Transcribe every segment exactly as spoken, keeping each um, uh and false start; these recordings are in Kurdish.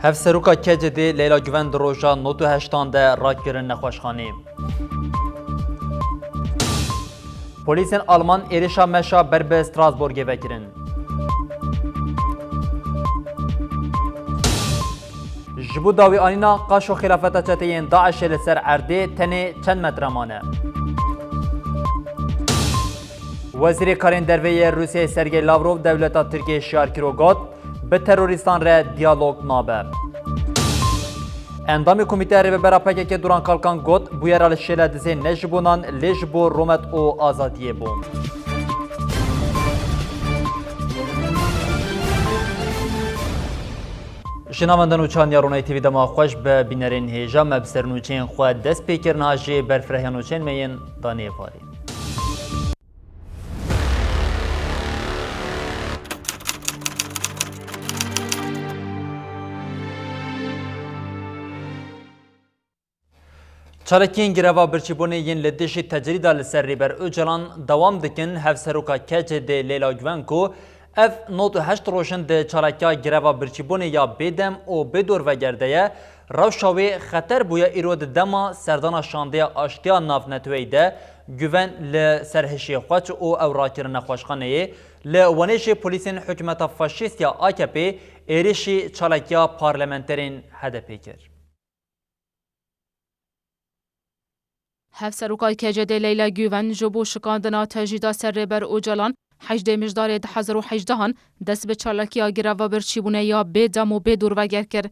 Hevseroka K C D Leyla Güven di roja nod û heştan de rakirin nexweşxanê. Polîsên Alman êrişa meşa ber bi Strasbourgê vekirin. Ji bo dawîanîna qaşo xilafeta çeteyên DAIŞê li ser erdê tenê çend metre mane. Wezîrê Karên Derve yê Rûsyayê Sergey Lavrov dewleta Tirkiyê şiyar kir û got, bi terorîstan re diyalog nabe. Endamê Komîteya Rêvebera P K K Duran Kalkan got, bûyera li Şêle Dizê ne ji bo nan, lê ji bo rûmet û azadiyê bû. Ji navenda nûçan ya Ronahî T V dema xweş bi bînerên hêja me bi ser nûçeyên xwe dest pê kirin, ha jê berfirehya nûçeyên me yên danê êvarê. Çalakiyên greva birçîbûnê yên li dijî tecrîda li ser Rêber Ocalan dewam dikin. Hevseroka K C D Leyla Güven ku ev nod û heşt roj in di çalakiya greva birçîbûnê ya bêdem û bêdorveger de ye, rewşa wê xeter bûye, îro di dema serdana şandeya aştiya navneteweyî de Güven li ser hişê xwe çû û ew rakirin nexweşxaneyê. Li Wanê jî polîsên hikûmeta faşîst ya A K P'ê êrişî çalakiya parlamenterên H D P'ê kir. Hevseroka K C D Leyla Güven ji bo şikandina tecrîda ser Rêber Ocalan hejdê Mijdarê du hezar û hejdehan dest bi çalakiya greva birçîbûnê ya bê dem û bê dorveger kir.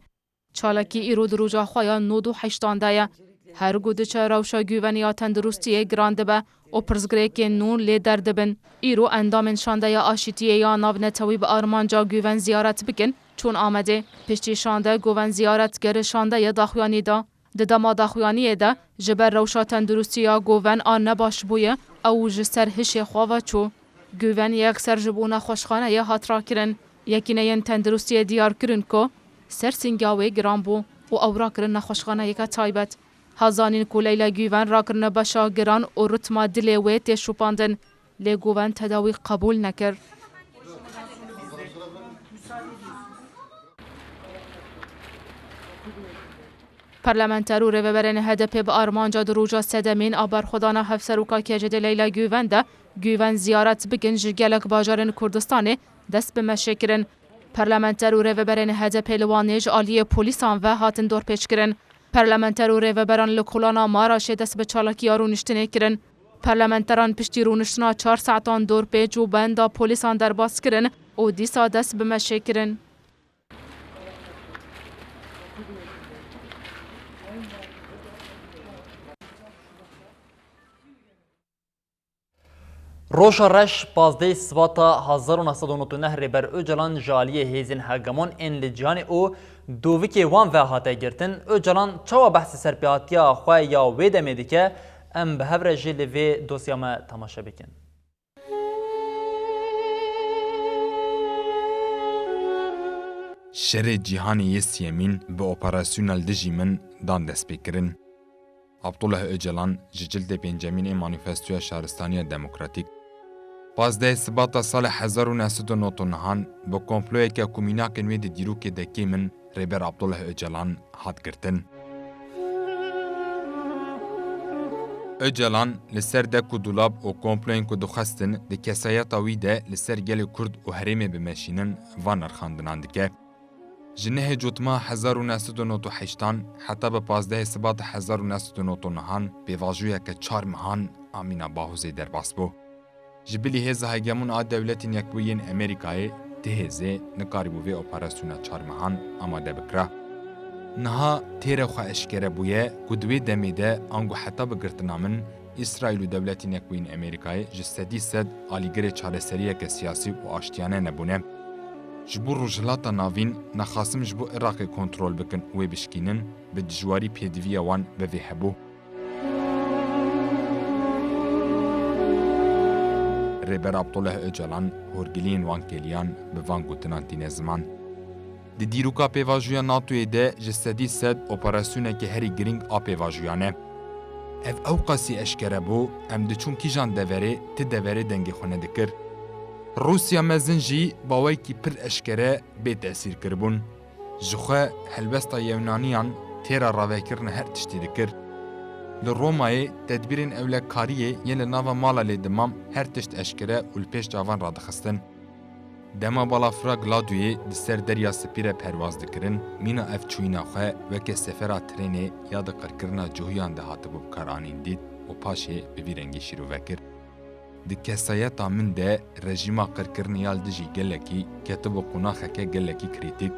Çalakî îro di roja xwe ya nod û heştan de ye. Her ku diçe rewşa Güven ya tenduristiyê giran dibe û pirsgirêkên nû lê derdibin. Îro endamên Şandeya Aşîtiyê ya Navnetewî bi armanca Güven ziyaret bikin çûn Amedê. Piştî şande Güven ziyaret kir, şandeyê daxuyanî da. Di dema daxuyaniyê de ji ber rewşa tenduristî ya Güven a nebaş bûye, ew ji ser hişê xwe ve çû. Güven yekser ji bo nexweşxaneyê hat rakirin. Yekîneyên tenduristiyê diyar kirin ku ser sînga wê giran bû û ew rakirin nexweşxaneyeke taybet. Hat zanîn ku Leyla Güven rakirine beşa giran û ritma dilê wê tê şopandin. Lê Güven tedawî qebûl nekir. Parlamenter û rêveberên H D P bi armanca di roja sedemîn a berxwedana Hevseroka K C D Leyla Güven de Güven ziyaret bikin, ji gelek bajarên Kurdistanê dest bi meşê kirin. Parlamenter û rêveberên H D P li Wanê ji aliyê polîsan ve hatin dorpêçkirin. Parlamenter û rêveberan li kolana Maraşê dest bi çalakiya rûniştinê kirin. Parlamenteran piştî rûniştina çar saetan dorpêç û benda polîsan derbas kirin û dîsa dest bi meşê kirin. Roja reş, pazdehê Sibata hezar û neh sed û nod û neh Rêber Ocalan ji aliyê hêzên hegemon ên li cîhanê û dovikê wan ve hate girtin. Ocalan çawa behsê serpêhatiya xwe ya wê demê dike? Em bi hev re jî li vê dosya me temaşe bikin. Şerê Cîhanê yê Siyemîn bi operasyona li dijî min dan destpêkirin. Abdullah Ocalan ji cildê pêncemîn ê Manîfestoya Şaristaniya Demokratîk. Pazdehê Sibata salê hezar û neh sed û nod û nehan bi komployeke ku mînakên wê di dîrokê de kêm in, Rêber Abdullah Ocalan hat girtin. Ocalan li ser dek û dolab û komployên ku dixwestin di kesayeta wî de li ser gelê Kurd û herêmê bimeşînin, van nirxandinan dike. Ji nehê Cotmeha hezar û neh sed û nod û heştan heta bi pazdehê Sibata hezar û neh sed û nod û nehan pêvajoyeke çar mehan a mîna Bahûzê derbas bû. Ji bilî hêza hegemon a Dewletên Yekbûyî yên Amerîkayê, ti hêzê, nikarîbû vê operasyona çar mehan amade bikira. Niha têre xwe eşkere bûye ku di wê demê de ango heta bi girtina min, Îsraîl û Dewletên Yekbûyî yên Amerîkayê ji sedî sed alîgirê çareseriyeke siyasî û aştiyane nebûne. Ji bo Rojhilata Navîn, nexasim ji bo Iraqê kontrol bikin û wê bişkînin, bi dijwarî pêdiviya wan bi vê hebû. Rêber Abdullah Ocalan horgiliyên wan kêliyan bi van gotinan tîne ziman. Di dîroka pêvajoya NATOyê de ji sedî sed operasyoneke herî girîng a pêvajoyan e. Ev ewqasî eşkere bû, em diçûn kîjan deverê, ti deverê dengê xwe nedikir. Rûsya mezin jî bi awayekî pir eşkere bê tesîr kiribûn. Jixwe helwesta Yewnaniyan têra ravekirina her tiştî dikir. Li Romayê tedbîrên ewlekariyê yên li nava mala lê dimam her tişt eşkere û li pêş çavan radixistin. Dema balafira Gladioyê di ser Derya Spî re perwaz dikirin, mîna ev çûyîna xwe weke sefera trênê ya di qirkirina cihûyan de hatibû bikaranîn dît û paşê bi vî rengî şîrove kir. Di kesayeta min de rejîma qirkirinê ya li dijî gelekî ketibû qonaxeke gelekî krîtîk.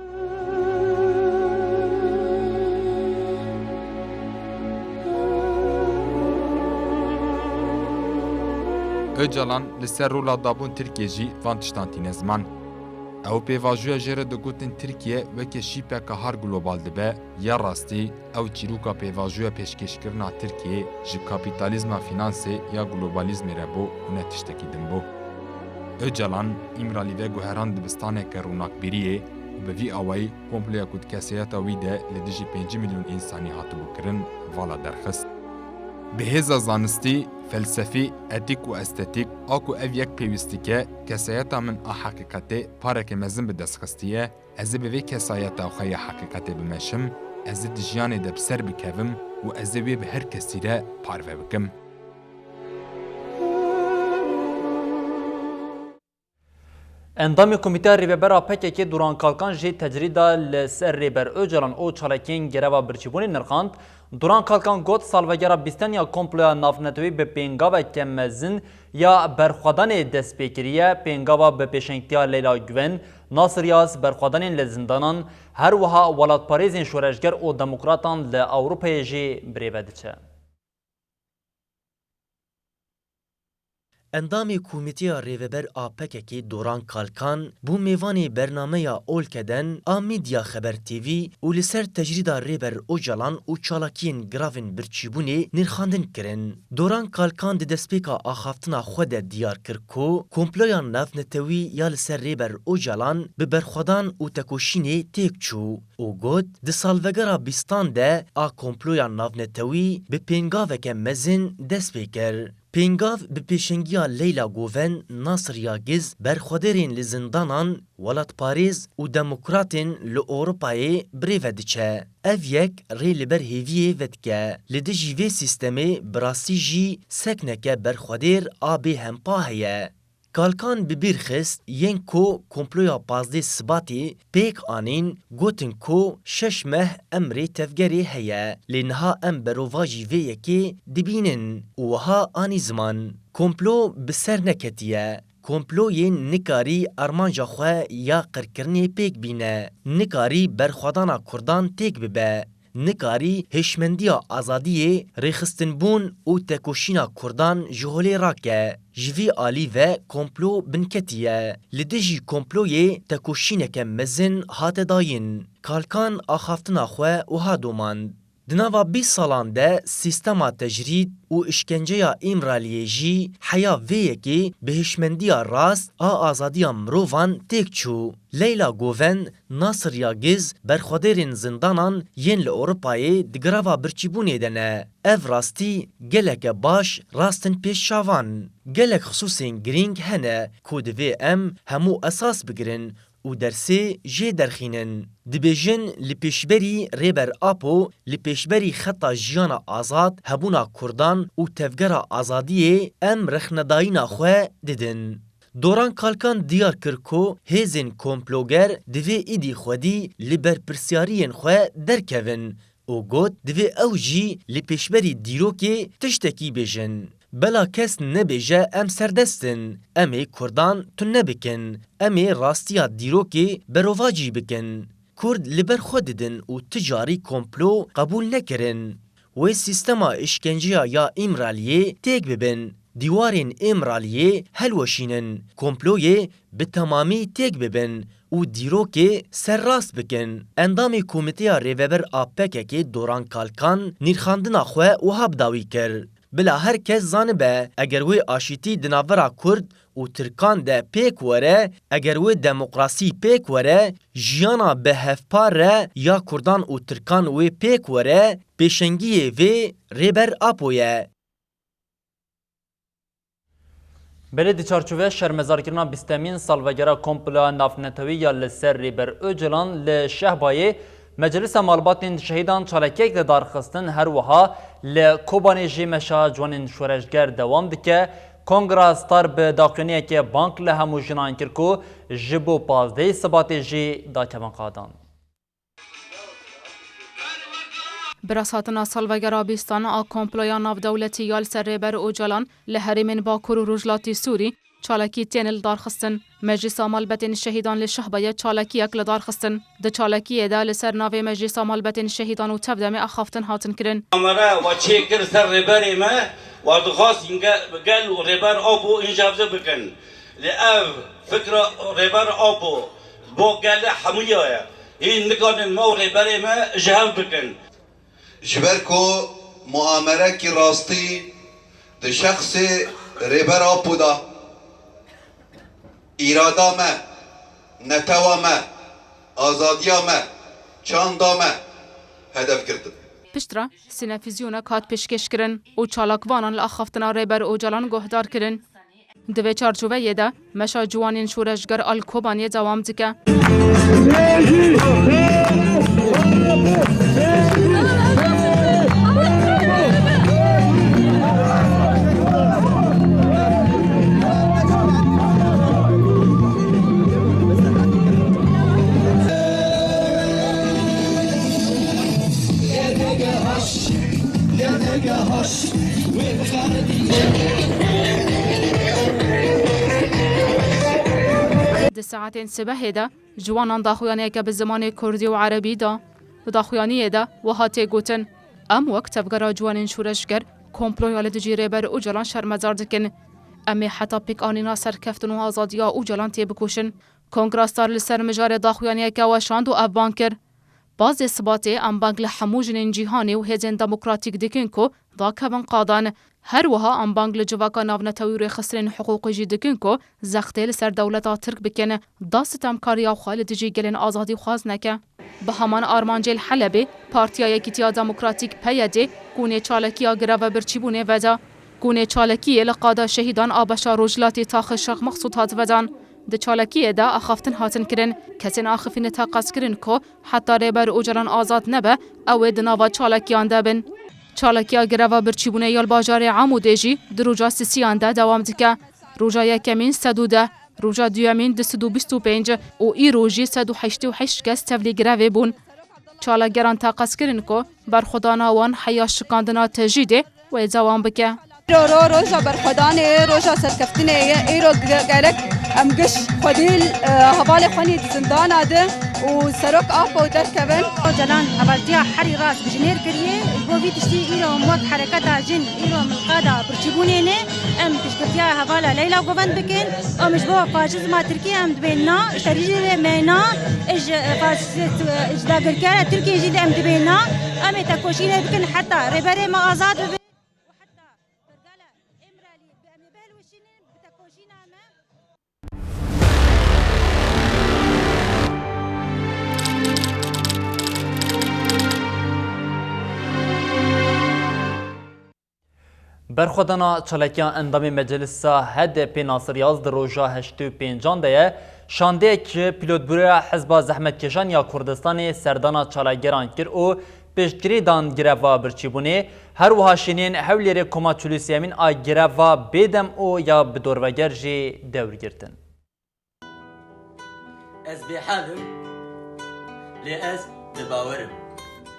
Ocalan li ser rola dabûn Tirkiye jî van tiştan tîne ziman. Ew pêvajoya jê re digotin Tirkiye weke şîpeka har global dibe, ya rastî ew çîroka pêvajoya pêşkêşkirina Tirkiyeyê ji kapîtalîzma fînansê ya globalizmê re bû û ne tiştekî din bû. Ocalan, Îmralî veguherand dibistaneke ronakbîriyê û bi vî awayî komploya ku di kesayeta wî de li dijî pêncî milyon însanî hatibû kirin, vala derxist. Bi hêza zanistî, felsefî, etîk û estetîk, a ku ev yek pêwîst dike, kesayeta min a heqîqetê pareke mezin bi dest xistiye, ez ê bi vê kesayeta xwe ya heqîqetê bimeşim, ez ê di jiyanê de bi ser bikevim û ez ê wê bi her kesî re parve bikim. Endamê Komîteya Rêveber a P K K Duran Kalkan jê tecrîda li ser Rêber Ocalan û çalakiyên greva birçîbûnê nirxand. Duran Kalkan got, salvegera bîstin ya komploya navnetewî bi pêngaveke mezin ya berxwedanê dest pê kiriye, pêngava bi pêşengtiya Leyla Guven, Nasir Yaz, berxwedanên li zindanan, her wiha welatparêzên şoreşger û demokratan li Ewropayê jî birêve diçe. Endamê Komîteya Rêveber a P K K Doran Kalkan bû mêvanê bernameya Olkeden a Medya Xeber T V û li ser tecrîda Rêber Ocalan û çalakiyên giravên birçîbûnê nirxandin kirin. Doran Kalkan di destpêka axaftina xwe de diyar kir ku komploya navnetewî ya li ser Rêber Ocalan bi berxwedan û tekoşînê têk çû. û got, di salvegera bîstan de a komploya navnetewî bi pêngaveke mezin dest pê kir. Pêngav bi pêşengiya Leyla Goven, Nasir Yagiz, berxwedêrên li zindanan, welatparêz û demokratên li Ewropayê birêve diçe. Ev yek rê li ber hêviyê vedike. Li dijî vê sîstemê bi rastî jî sekneke berxwedêr a bêhempa heye. Kalkan bi bîr xist yên ku komploya pazdeh Sibatê pêk anîn, gotin ku şeş meh emrê tevgerê heye, lê niha em berovajî vê yekê dibînin û wiha anî ziman, komplo bi ser neketiye. Komployê nikarî armanca xwe ya qirkirinê pêk bîne, nikarî berxwedana Kurdan têk bibe. Nikarî hişmendiya azadiyê, rêxistinbûn û tekoşîna Kurdan ji holê rake. Ji vî alî ve komplo binketî ye. Li dijî komployê tekoşîneke mezin hate dayîn. Kalkan axaftina xwe wiha domand. Di nava bîst salan de sîstema tecrîd û îşkenceya Îmraliyê jî heya vê yekê bi hişmendiya rast a azadiya mirovan têk çû. Leyla Goven, Nasir Yagiz, berxwedêrên zindanan yên li Ewropayê di greva birçîbûnê de ne. Ev rastî geleke baş rast in pêş çavan. Gelek xisûsên girîng hene ku divê em hemû esas bigirin û dersê jê derxînin. Dibêjin li pêşberî Rêber Apo, li pêşberî xeta jiyana azad, hebûna Kurdan û tevgera azadiyê em rexnedayîna xwe didin. Doran Kalkan diyar kir ku hêzên komploger divê îdî xwedî li berpirsyariyên xwe derkevin û got, divê ew jî li pêşberî dîrokê tiştekî bêjin. Bela kes nebêje em serdest in, em ê Kurdan tune bikin, em ê rastiya dîrokê berovajî bikin. Kurd li ber xwe didin û ti carî komplo qebûl nekirin. Wê sîstema îşkenceya ya Îmraliyê têk bibin, dîwarên Îmraliyê helweşînin, komployê bi temamî têk bibin û dîrokê serrast bikin. Endamê Komîteya Rêveber a P K K Doran Kalkan nirxandina xwe wiha bi dawî kir, bila her kes zanibe, eger wê aşîtî di navbera Kurd û Tirkan de pêk were, eger wê demokrasî pêk were, jiyana bi hevpar re ya Kurdan û Tirkan wê pêk were, pêşengiyê vê Rêber Apo ye. Belê di çarçoveya şermezarkirina bîstemîn salvegera komploya navnetewî ya li ser Rêber Ocalan li Şehbayê, Meclisa Malbatên Şehîdan çalakiyek li dar xistin, her wiha li Kobanê jî meşa ciwanên şoreşger dewam dike. Kongra Star bi daxuyaniyeke bang li hemû jinan kir ku ji bo pazdehê Sibatê jî dakevin qadan. Bi rasthatina salvegera bîstan a komploya navdewletî ya li ser Rêber Ocalan li herêmên Bakur û Rojhilatê Sûrî çalakî tên li dar xistin. Meclisa Malbetên Şehîdan li Şehbayê çalakiyek li dar xistin. Di çalakiyê de li ser navê Meclisa Malbetên Şehîdan û Tevdemê axaftin hatin kirin. Amere wa çêkir ser rêberê me, wa dixwast ge-, gel û Rêber Apo înjevde bikin. Lê ev fikra Rêber Apo bo gelê hemûya ye. Hîn nikarin me û rêberê me ji hev bikin. Ji ber ku muamerekî rastî di şexsê Rêber Apo de, îrada me, netewa me, azadiya me, çanda me hedef girtin. Piştre sînefîzyonek hat pêşkêşkirin û çalakvanan li axaftina Rêber Ocalan guhdar kirin. Di vê çarçoveyê de meşa ciwanên şoreşger a li Kobaniyê dewam dike. Di saetên sibehê de ciwanan daxuyaniyeke bi zimanê kurdî û erebî da. Di daxuyaniyê de wiha tê gotin, Em wek tevgera ciwanên şoreşger komploya li dijî Rêber Ocalan şermezar dikin. Em ê heta pêkanîna serkeftin û azadiya Ocalan têbikoşin. Kongra Star li ser mijarê daxuyaniyeke weşand û ev bang kir, Pazdeh Sibatê em bang li hemû jinên cîhanê û hêzên demokratîk dikin ku dakevin qadan. Her wiha em bang li civaka navnetewî û rêxistinên hiqûqî jî dikin ku zextê li ser dewleta Tirk bikin, da sitemkariya xwe li dijî gelên azadîxwaz neke. Bi heman armancê li Helebê Partiya Yekîtiya Demokratîk, P Y D, kûnê çalakiya greva birçîbûnê veda. Kûnê çalakiyê li qada şehîdan a beşa Rojhilatê Taxê Şex Mexsûd hat vedan. Di çalakiyê de axaftin hatin kirin. Kesên axifînê teqez kirin ku heta Rêber Ocalan azad nebe, ew ê di nava çalakiyan de bin. Çalakiya greva birçîbûnê ya li bajarê Amûdê jî di roja sisiyan de dewam dike. Roja yekemîn sed û deh, roja duyemîn du sed û bîst û pênc û îro jî sed û heştê û heşt kes tevlî grevê bûn. Çalakgeran teqez kirin ku berxwedana wan heya şikandina tecrîdê wê dewam bike. Îro ro roja berxwedanê ye, roja serkeftinê ye. Îro ge-, gerek em giş xwedî, e, hevalê xwe nî di zindana de û Serok Apo derkevin. Ocalan hevaltiya herî rast bi jinêr kiriye. Ji bo vî tiştî îro em wek hereketa jin îro em li qada birçîbûnê ne. Em piştgirtiya hevala Leyla Govend bikin. Em ji bo faşîzma Tirkiyê em dibên na, ji terîrê me na, ji faşîst, ji dagirkera Tirkiyê jî em dibên na. Em ê tekoşînê bikin heta rêberê me azad bibe. Û heta pergala Îmralî em ê bihilweşînin, bi tekoşîna me. Berxwedana çalakiya endamê Meclisa H D P Nasir Yaz di roja heştê û pêncan de ye. Şandeyek ji pîlotbûreya Hizba Zehmetkêşan ya Kurdistanê serdana çalakgeran kir û piştgirî dan greva birçîbûnê. Her wiha şînên Hewlêrê koma çil û sêyemîn a greva bêdem û ya bi dorveger jî dewr girtin. Ez bêhal im, lê ez bi bawer im.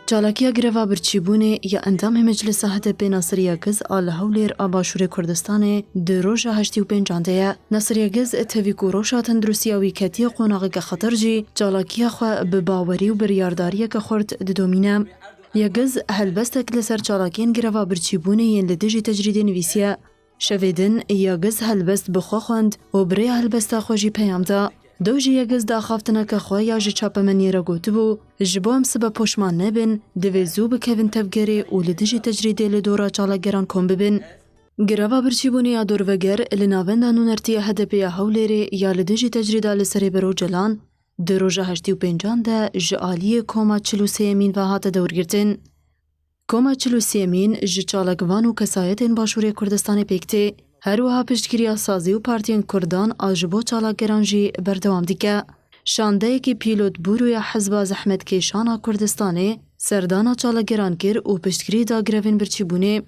Çalakiya greva birçîbûnê ya endamê Meclisa H D P Nasir Yegiz a li Hewlêr a Başûrê Kurdistanê di roja heştê û pêncan de ye. Nasir Yegiz, tevî ku rewşa tenduristiya wî ketiye qonaxeke xeter jî, çalakiya xwe bi bawerî û biryardariyeke xurt didomîne. Yegiz helbestek li ser çalakiyên greva birçîbûnê yên li dijî tecrîdê nivîsiye. Şevê din Yegiz helbest bi xwe xwend û bi rêya helbesta xwe jî peyam da. Dew jî Yegiz di axaftineke xwe ya ji çapemeniyê re gotibû, Ji bo em sibe poşman nebin, divê zû bikevin tevgerê û li dijî tecrîdê li dora çalakgeran kom bibin. Greva birçîbûnê ya dorveger li Navenda Nûnertî ya H D P ya Hewlêrê ya li dijî tecrîda li ser Rêber Ocalan di roja heştê û pêncan de ji aliyê koma çil û sêyemîn ve hate dewrgirtin. Koma çil û sêyemîn ji çalakvan û kesayetên Başûrê Kurdistanê pêk tê. Her wiha piştgiriya sazî û partiyên Kurdan a ji bo çalakgeran jî berdewam dike. Şandeyekî pîlotbûro ya Hizba Zehmetkêşan a Kurdistanê serdana çalakgeran kir û piştgirî da grevên birçîbûnê.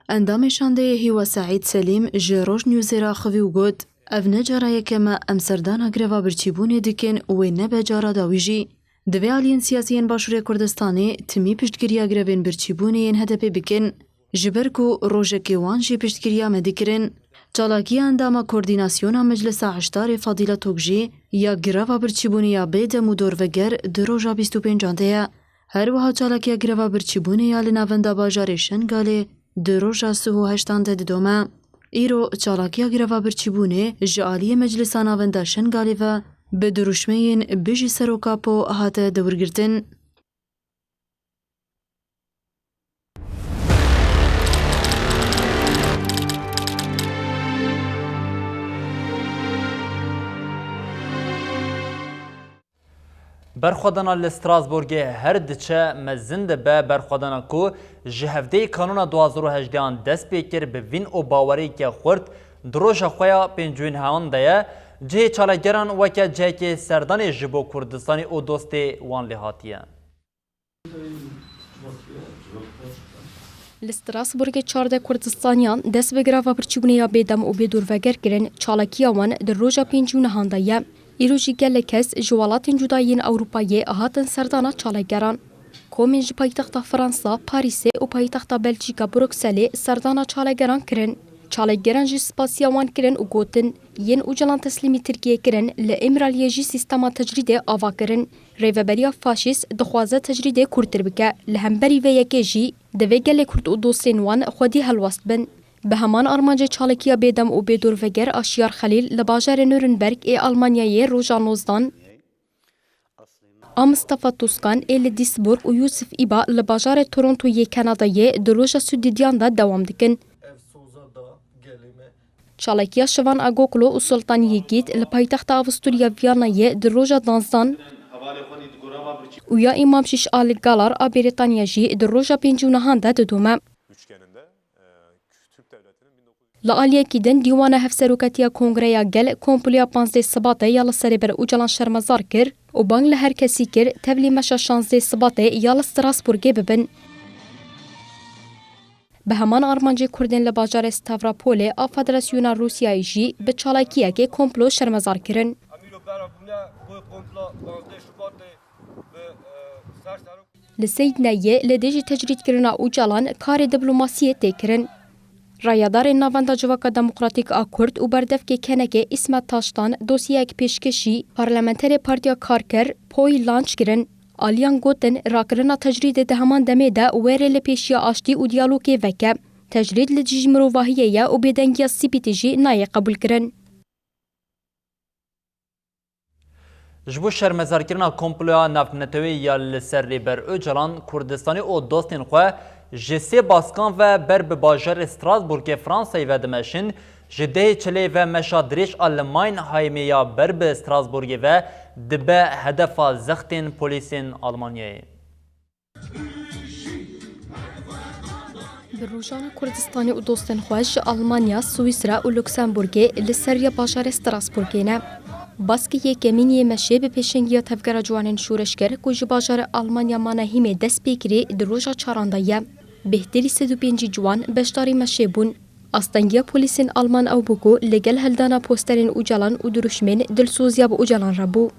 Endamê şandeyê Hîwa Seîd Selîm ji Roj Newsê re axivî û got, Ev ne cara yekem e em serdana greva birçîbûnê dikin û wê nebe cara dawî jî. Divê aliyên siyasî yên Başûrê Kurdistanê timî piştgiriya grevên birçîbûnê yên H D P bikin, ji ber ku rojekê wan jî piştgiriya me dikirin. Çalakiya endama Koordînasyona Meclisa Hiştarê Fadîla Tokjî ya greva birçîbûnê ya bêdem û dorveger di roja bîst û pêncan de ye. Her wiha çalakiya greva birçîbûnê ya li navenda bajarê Şengalê di roja sih û heştan de didome. Îro çalakiya greva birçîbûnê ji aliyê Meclisa Navenda Şengalê ve bi dirûşmeyên Bijî Seroka Po hate dewirgirtin. Berxwedana li Strasbourgê her diçe mezin dibe. Berxwedana ku ji hevdeyê Kanûna du hazar û hejdehan dest pê kir, bi vîn û baweriyeke xurt di roja xwe ya pêncûyên hehan de ye. Cihê çalakgeran weke cihekê serdanê ji bo Kurdistanê û dostê wan lê hatiye. Li Strasbourgê çardeh Kurdistaniyan dest bi greva birçîbûnê ya bêdem û bêdorveger kirin. Çalakiya wan di roja pêncî û nehan de ye. Îro jî gelek kes ji welatên cuda yên Ewropayê hatin serdana çalakgeran. Komên ji paytexta Fransa, Parîsê û paytexta Belçîka, Brukselê serdana çalakgeran kirin. Çalakgeran jî spasiya wan kirin û gotin, yên Ocalan teslîmî Tirkiyê kirin, li Îmraliyê jî sîstema tecrîdê ava kirin. Rêveberiya faşîst dixwaze tecrîdê kûrtir bike. Li hemberî vê yekê jî divê gelê Kurd û dostên wan xwedî helwest bin. Bi heman armancê çalakiya bêdem û bêdorveger a Şiyar Xelîl li bajarê Nuremberg ê Almanyayê roja nozdan, a Mustafa Tuskan ê li Duisburg û Yusuf Îba li bajarê Toronto yê Kanadayê di roja sî û duyan de dewam dikin. Çalakiya Şivan Agoklu û Sultan Yegît li paytexta Avusturya Viyanayê di roja danzdan û ya Îmam Şîş Ali Galar a Brîtanya jî di roja pêncî û nehan de didome. Li aliyekî din Dîwana Hevserokatiya Kongreya Gel komploya panzdeh Sibatê ya li Serêber Ocalan şermezar kir û bang li her kesî kir tevlî meşa şanzdeh Sibatê ya li Strasbourgê bibin. Bi heman armancê Kurdên li bajarê Stavropolê a Federasyona Rûsyayê jî bi çalakiyekê komplo şermezar kirin. Li Seydneyê li dijî tecrîdkirina Ocalan karê diplomasiyê tê kirin. Rayedarên Navenda Civaka Demokratîk a Kurd û berdevkê kenekê Îsmet Taştan dosyeyek pêşkêşî parlamenterê Partiya Karker, Poy, lanç kirin. Aliyan gotin, rakirina tecrîdê di heman demê de wê rê li pêşiya aştî û diyalogê veke. Tecrîd li dijî mirovahiyê ye û bêdengiya CPT jî nayê qebûlkirin. Ji bo şermezarkirina komploya navneteweyî ya li ser Rêber Ocalan, Kurdistanê û dostên xwe ji sê baskan ve ber bi bajarê Strasbourgê Fransayê ve dimeşin, ji dehê çileyê ve meşa dirêj a li Mannheimê ya ber bi Strasbourgê ve dibe hedefa zextên polîsên Almanyayê. Bi rojana Kurdistanê û dostên xwe ji Almanya, Swîsra û Luksemburgê li ser ya bajarê Strasbourgê ne. Baskê yekemîn yê meşê bi pêşengiya Tevgera Ciwanên Şoreşger ku ji bajarê Almanya Mannheimê dest pê kirî di roja çaran de ye. Bêhtirî sed û pêncî ciwan beşdarî meşê bûn. Astengiya polîsên Alman ew bû ku li gel hildana posterên Ocalan û dirûşmên dilsoziya bi Ocalan re bû.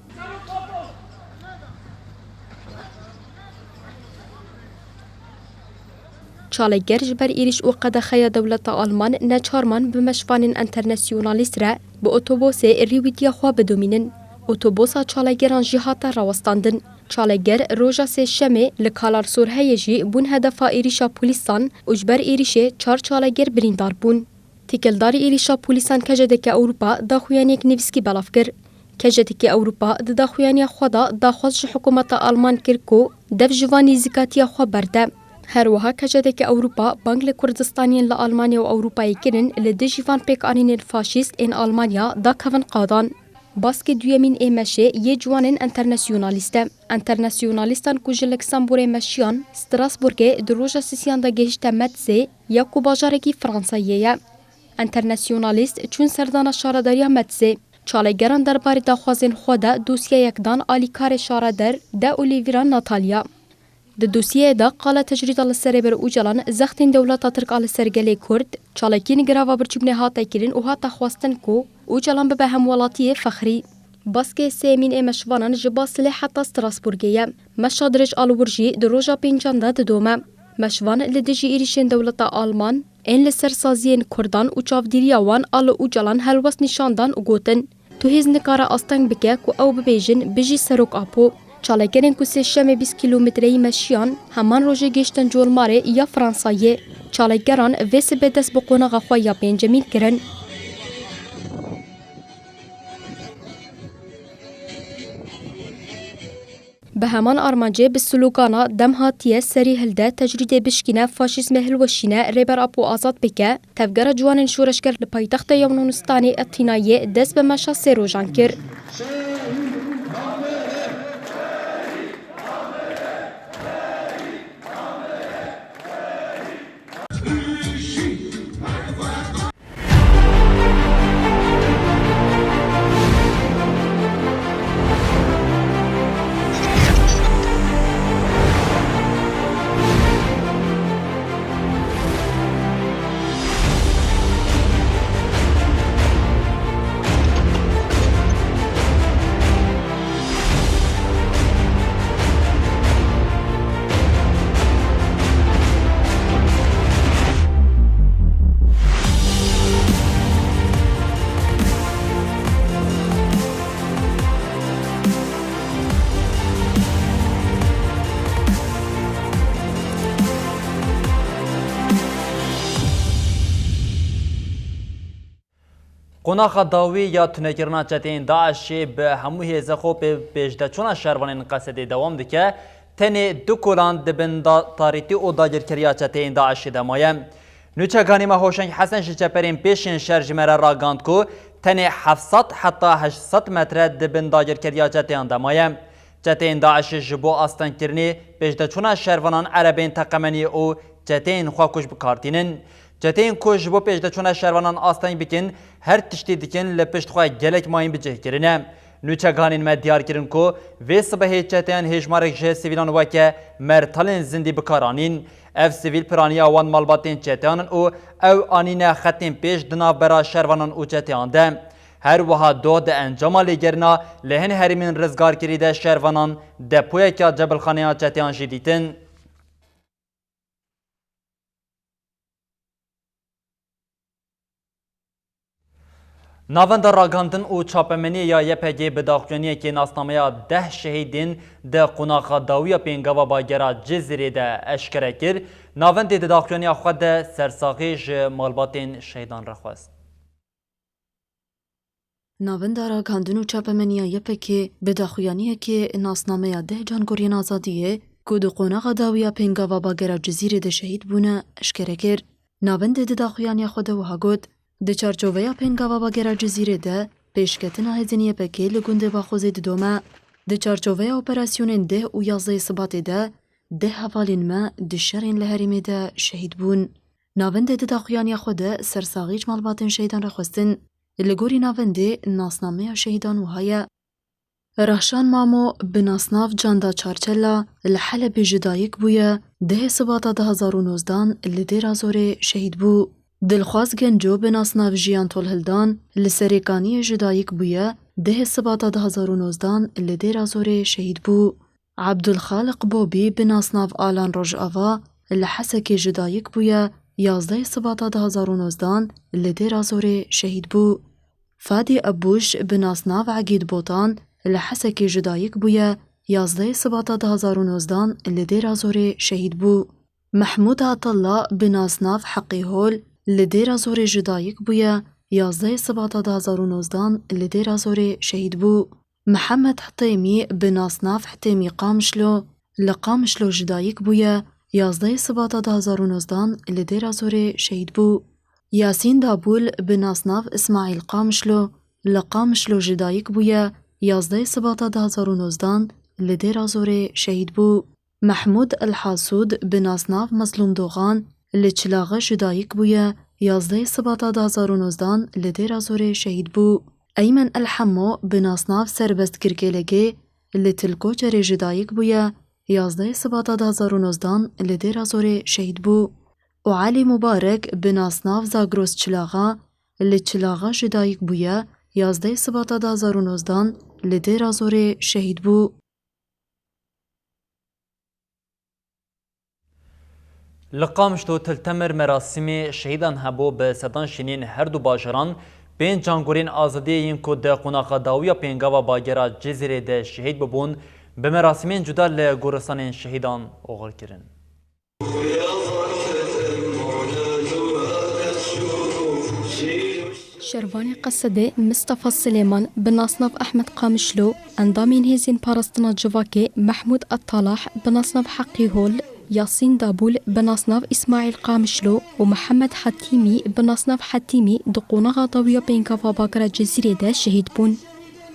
Çalakger ji ber êrîş û qedexeya dewleta Alman neçar man bi meşvanên enternasyonalîst re bi otobosê rêwîtiya xwe bidomînin. Otobosa çalakgeran jî hate rawestandin. Çalakger roja sêşemê li Kalar Sorheyê jî bûn hedefa êrîşa polîsan û ji ber êrîşê çar çalakger birîndar bûn. Têkildarî êrîşa polîsan K J D K Ewropa daxuyaniyek nivîskî belav kir. K J D K Ewropa di daxuyaniya xwe de daxwaz ji hikûmeta Alman kir ku dev ji van nêzîkatiya xwe berde. Her wiha K J D K Ewropa bang li Kurdistaniyên li Almanya û Ewropayê kirin li dijî van pêkanînên faşîst ên Almanya dakevin qadan. Baskê duyemîn ê meşê yê ciwanên enternasyonalîst e. Enternasyonalîstan ku ji Luksemburgê meşiyan Strasbourgê di roja sisiyan de gehişte Metzê ya ku bajarekî Fransayê ye. Enternasyonalîst çûn serdana şaredariya Metzê. Çalakgeran derbarê daxwazên xwe de dosyeyek dan alîkarê şareder de Olivîra Natalya. Di dosyeyê de qala tecrîda li ser Rêber Ocalan, zextên dewleta Tirk a li ser gelê Kurd, çalakiyên girava birçîbûnê hate kirin û hate xwestin ku Ocalan bibe hemwelatiyê fexrî. Baskê sêyemîn ê meşvanan ji Basilê heta Strasbourgê ye. Meşa dirêj a li wir jî di roja pêncan de didome. Meşvan li dijî êrîşên dewleta Alman ên li ser saziyên Kurdan û çavdîriya wan a li Ocalan helwest nîşan dan û gotin, Tu hêz nikare asteng bike ku ew bibêjin, Bijî Serok Apo. Çalakgerên ku sêşemê bîst kîlometreyî meşiyan, heman rojê gihiştin Colmarê ya Fransayê. Çalakgeran vê sibê dest bi qonaxa xwe ya pêncemîn kirin. Bi heman armancê bi slogana Dem hatiye, serî hilde, tecrîdê bişkîne, faşîzmê hilweşîne, Rêber Apo azad bike, tevgera ciwanên şoreşger li paytexta Yewlûnistanê Etînayê dest bi meşa sê rojan kir. Qonaxa dawî ya tunekirina çeteyên DAIŞê bi hemû hêza xwe pê-, pêşdeçûna şervanên Qesedê dewam dike. Tenê du kolan di bin da-, tarîtî û dagirkeriya çeteyên DAIŞê de maye. Nûçeganî me Hoşeng Hesen ji çeperên pêşên şer ji me re ragihand ku tenê heft sed heta heşt sed metre di bin dagirkeriya çeteyan de maye. Çeteyên DAIŞê ji bo astengkirinê pêşdeçûna şervanan erebeyên teqemeniyê û çeteyên xwekuj bi kar tînin. Çeteyên ku ji bo pêşdeçûna şervanan asteng bikin, her tiştî dikin, li pişt xwe gelek mayîn bi cih kirine. Nûçeganên me diyar kirin ku vê sibehê çeteyan hêjmarek ji sivîlan weke mertalên zindî bi kar anîn. Ev sivîl piraniya wan malbatên çeteyan in û ew anîne xetên pêş di navbera şervanan û çeteyan de. Her wiha doh di encama lêgerina li hin herêmên rizgarkirî de şervanan depoyeke cebilxaneya çeteyan jî dîtin. Navenda Ragihandin û Çapemeniyê ya Y P G bi daxuyaniyekê nasnameya deh şehîdên di qonaxa dawî ya pêngava bagera Cizîrê de eşkere kir. Navendê di daxuyaniya xwe de sersaxî ji malbatên şehîdan re xwest. Navenda Ragihandin û Çapemeniya Y P G bi daxuyaniyekê nasnameya deh cangoriyên azadiyê ku di qonaxa dawî ya pêngava bagera Cizîrê de şehîd bûne, eşkere kir. Navendê di daxuyaniya xwe de wiha got, Di çarçoveya pêngava bagera Cizîrê de pêşketina hêzên Y P G li gundê Baxozê didome. Di çarçoveya operasyonên deh û yazdehê Sibatê de deh hevalên me di şerên li herêmê de şehîd bûn. Navendê di daxuyaniya xwe de sersaxî ji malbatên şehîdan re xwestin. Li gorî navendê nasnameya şehîdan wiha ye. Rehşan Mamo bi nasnav Canda Çarçela li Helebê ji dayik bûye, dehê Sibata du hazar û nozdan li Dêra Zorê şehîd bû. Dilxwaz Genco bi nasnav Jiyan Tolhildan li Serêkaniyê ji dayik bûye, dehê Sibata du hazar û nozdan li Dêra Zorê şehîd bû. Abdulxaliq Bobî bi nasnav Alan Rojava li Hesekê ji dayik bûye, yazdehê Sibata du hazar û nozdan li Dêra Zorê şehîd bû. Fadî Ebûş bi nasnav Egîd Botan li Hesekê ji dayik bûye, yazdehê Sibata du hazar û nozdan li Dêra Zorê şehîd bû. Mehmûd Atilla bi nasnav Heqî Hol li Dêra Zorê ji dayik bûye, yazdehê Sibata du hazar û nozdan li Dêra Zorê şehîd bû. Mihemed Hetêmî bi nasnav Hetêmî Qamişlo li Qamişlo ji dayik bûye, yazdehê Sibata du hazar û nozdan li Dêra Zorê şehîd bû. Yasîn Dabûl bi nasnav Îsmaîl Qamişlo li Qamişlo ji dayik bûye, yazdehê Sibata du hazar û nozdan li Dêra Zorê şehîd bû. Mehmûd El Hasûd bi nasnav Mezlûm Doxan li Çilaxe ji dayik bûye, yazdeh Sibata du hazar û nozdan li Dêra Zorê şehîd bû. Eymen El Hemo bi nasnav Serbest Girgêlegê li Til Koçerê ji dayik bûye, yazdeh Sibata du hazar û nozdan li Dêra Zorê şehîd bû. Û Elî Mubarek bi nasnav Zagros Çilaxa li Çilaxa ji dayik bûye, yazdeh Sibata du hazar û nozdan li Dêra Zorê şehîd bû. Li Qamişlo Til Temir merasîmê şehîdan hebû, bi sedan şînên her du bajaran pênc cangorên azadiyê yên ku di qonaxa dawiya pêngava bagera Cizîrê de şehîd bibûn, bi merasîmên cuda li goristanên şehîdan oxir kirin. Şervanê Qesedê Mistefa Silêman bi nasnav Ehmed Qamişlo, endamên Hêzên Parastina Civakê Mehmûd Ettalah bi nasnav Heqî Hol, Yasîn Dabûl bi nasnav Îsmaîl Qamişlo û Mihemed Hetîmî bi nasnav Hetîmî di qonaxa dawiya pêngava bagera Cizîrê de şehîd bûn.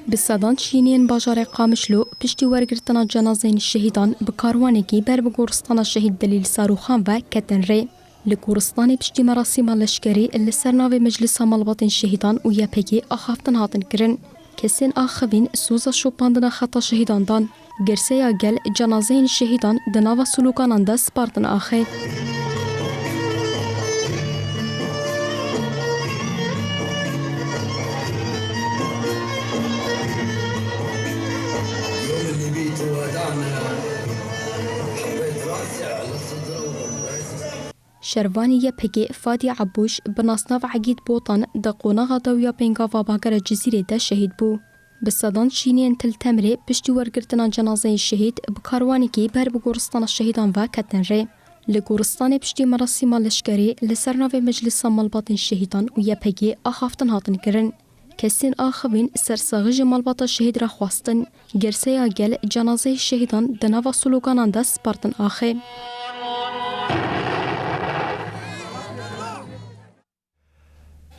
Bi sedan şînên bajarê Qamişlo piştî wergirtina cenazeyên şehîdan bi karwanekî ber bi goristana Şehîd Delîl Sarûxan ve ketin rê. Li goristanê piştî merasîma leşkerî li ser navê Meclisa Malbatên Şehîdan û Y P G axaftin hatin kirin. Kesên axivîn soza şopandina xeta şehîdan dan. Girseya gel cenazeyên şehîdan di nava silokanan de spartin axê. Şervanê Y P G Fadî Ebûş bi nasnav Egîd Botan di qonaxa dawiya pêngava bagera Cizîrê de şehîd bû. Bi sedan şînên Til Temirê piştî wergirtina cenazeyê şehîd bi karwanekî ber bi goristana şehîdan ve ketin rê. Li goristanê piştî merasîma leşkerî li ser navê Meclisa Malbatên Şehîdan û Y P G axaftin hatin kirin. Kesên axivîn sersaxî ji malbata şehîd re xwestin. Girseya gel cenazeyê şehîdan di nava silokanan de spartin axê.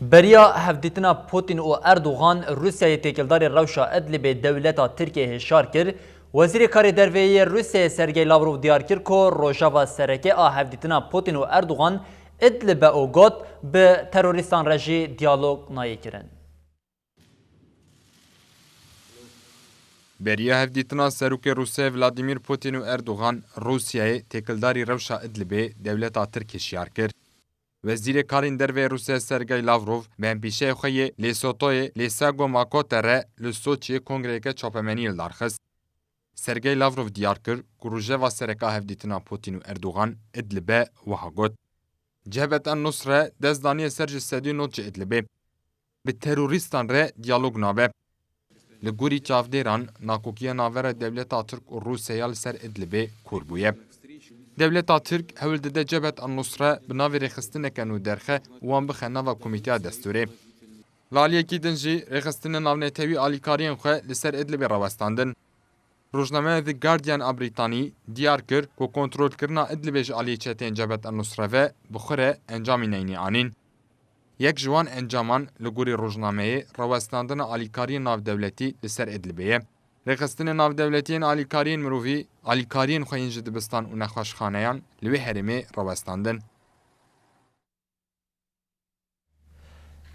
Beriya hevdîtina Putin û Erdogan, Rûsyayê têkildarî rewşa Idlibê dewleta Tirkiyê hişyar kir. Wezîrê Karê Derve yê Rûsyayê Sergey Lavrov diyar kir ku rojeva sereke a hevdîtina Putin û Erdogan Idlib e û got, bi terorîstan re jî diyalog nayê kirin. Beriya hevdîtina serokê Rûsyayê Vladimir Putin û Erdogan, Rûsyayê têkildarî rewşa Idlibê dewleta Tirk hişyar kir. Wezîrê Karên Derve yê Rûsyayê Sergey Lavrov bi hempîşeyê xwe yê Lêsotoyê Lêsego Makote re li Soçiyê kongreyeke çapemeniyê li dar xist. Sergey Lavrov diyar kir ku rojeva sereke a hevdîtina Putin û Erdogan Idlib e, wiha got, Cebhet en Nusre dest daniye ser ji sedî nod ji Idlibê. Bi terorîstan re diyalog nabe. Li gorî çavdêran, nakokiya navbera dewleta Tirk û Rûsyaya li ser Idlibê kûr bûye. Dewleta Tirk hewl dide Cebhet en Nusre bi navê rêxistineke nû derxe û wan bixe nava Komîteya Destûrê. Li aliyekî din jî rêxistinên navnetewî alîkariyên xwe li ser Idlibê rawestandin. Rojnameya The Guardian a Brîtanî diyar kir ku kontrolkirina Idlibê ji aliyê çeteyên Cebhet el-Nusre ve bi xwe re encamî neyne anîn. Yek ji wan encaman li gorî rojnameyê rawestandina alîkariyên navdewletî li ser Idlibê ye. Rêxistinên navdewletî yên alîkariyên mirovî, alîkariyên xwe yên ji dibistan û nexweşxaneyan li wê herêmê rawestandin.